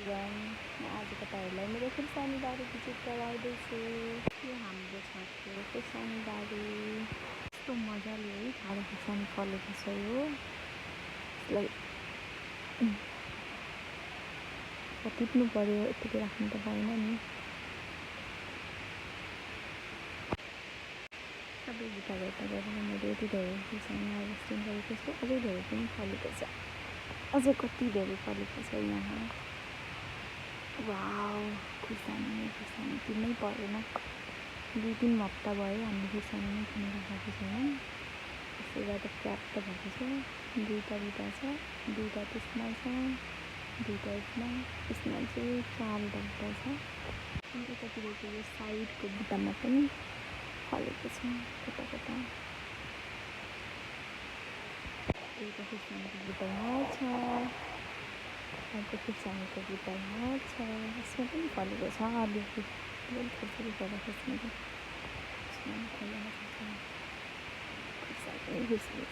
Everyone, म आज तपाईँहरूलाई मेरो खुर्सानी बारीको चित्र लगाउँदैछु। यो हाम्रो छतको खुर्सानी बारी कस्तो मजाले है थाहा खुर्सानी फलेको छ। यो यसलाई टिप्नु पर्यो, यतिकै राख्नु त भएन नि। सबै बुट्टा गर्दा गरेर मैले यति धेरै खुर्सानी हार्भेस्टिङ गरेको छु। अझै धेरै पनि फलेको छ, अझै कति धेरै फलेको छ यहाँ। वाउ, खुर्सानी किन्नै परेन। 2-3 हप्ता भयो हामीले खुर्सानी नै किनेर खाएको छैनौँ। त्यसले गर्दा प्राप्त भएको छ। दुईवटा छ, दुईवटा त्यसमा छ, दुईवटा यसमा चाहिँ 4 डब्बा छ। अनि यतातिरको यो साइडको बुट्टामा पनि फलेको छ कता। एउटा खुर्सानीको बुट्टा यहाँ छ, अर्को खुर्सानीको बुट्टा यहाँ छ। यसमा पनि फलेको छ अलिअलि थोरै फलेको छ। खुर्सानी